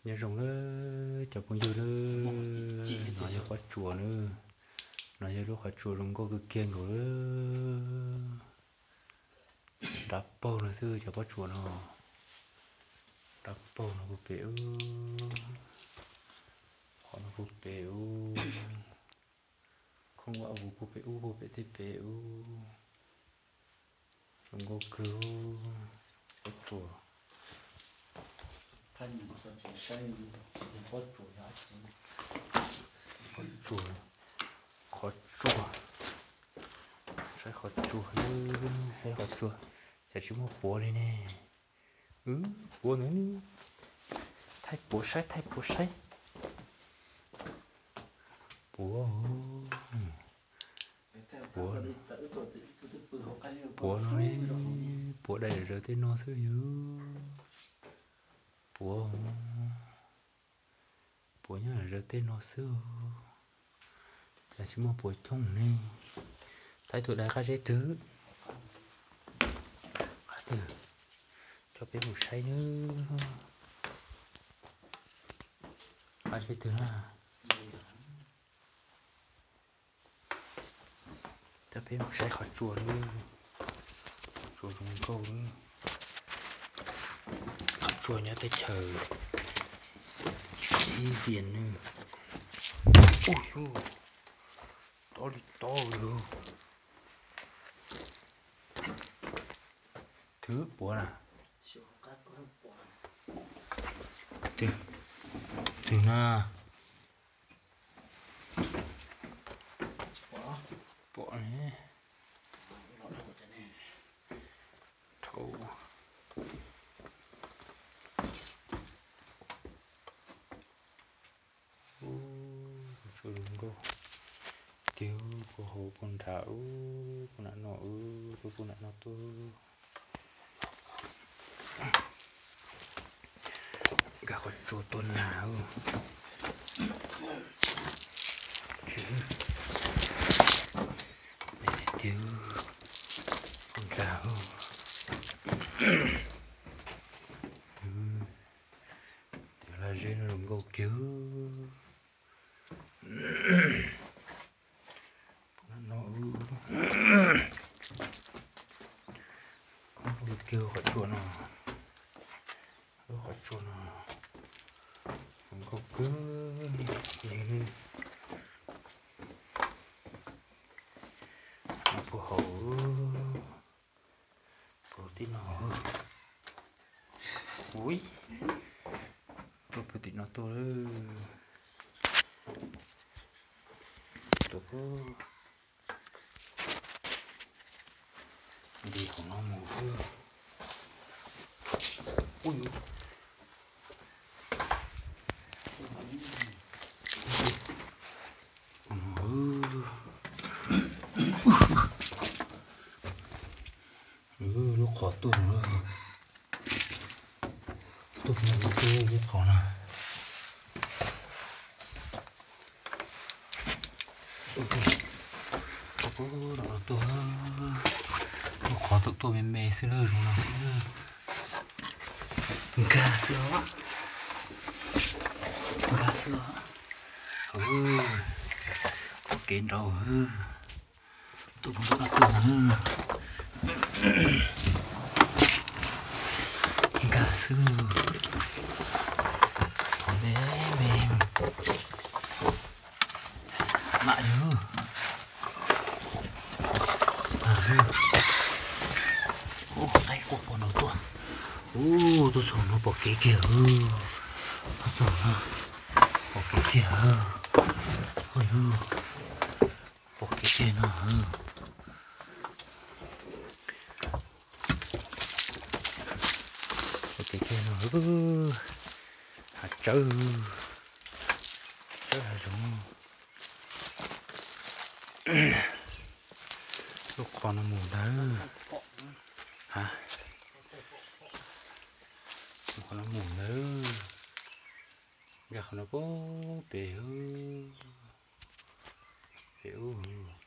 Nyob zoo nawb cov phooj ywg nawb, no yog pob tsuas nawb. No yog lub qhov tsua zoo nkauj kawg kiag nkaus lawm. Dab paug no xwb cov pob tsuas no. Dab paug no puag pem ub, qhov no puag pem ub, khoob vaj vus puag pem ub, puag pem tej pem ub. Zoo nkauj kawg pob tsuas. Pob tsuas, qhov tsua, saib qhov tsua, saib qhov tsua, cas tsis muaj puav li ne. Puav ntawd, thaij puav saib, thaij puav saib. Puav, puav, puav no, puav dai zawm tej no xwb yog. Puav, puav nyob zawm tej no xwb, cas tsis muaj puav coob ne. Thaij tus dai qab zeb twg, qab twg, coj peb mus saib nawb. Qab zeb twg na. Coj peb mus saib qhov tsua nawb. Qhov tsua zoo nkauj nawb. Qhov tsua nyob teb chaws ib vias nawb. Ub, tob li tob li. Twb puav na. Twg, twg na. Pom ne. Dhau. Ub, zoo nkauj. Tiag, puag hauv puag nrad ub, puag nram no ub, puag nram no tuaj. Nkag qhov tsua tuaj na. Tiag, puag nrad. Tiag, laj zeb no zoo nkauj kiag. No, koob li kiag qhov tsua no. Lub qhov tsua no zoo nkauj kawg li. No puag hauv, puag tim no. Ui, tuaj puag tim no tuaj. Tuaj puag nti hauv no mus. Ui, lub qhov tuaj, tuaj mus lub qhov na. Tuaj, lub qhov tuaj tuaj me me xwb na, zoo no xwb. Nkag xwb os, nkag xwb os. Ua kev nrau, tuaj mus lub no tuaj na. Nkag xwb, qhov me me. Mam yog. Ub, qaib quaj quaj no tuaj. Ub, tuaj txog no pom kev kiag. Tuaj txog no pom kev kiag. Ub, pom kev kiag no. Pom kev kiag no. Hav tsawb, tsawb hav zoov. Lub qhov no mus ntawd. Ha, lub qhov no mus ntawd. Nkag qhov no puag pem, pem ub.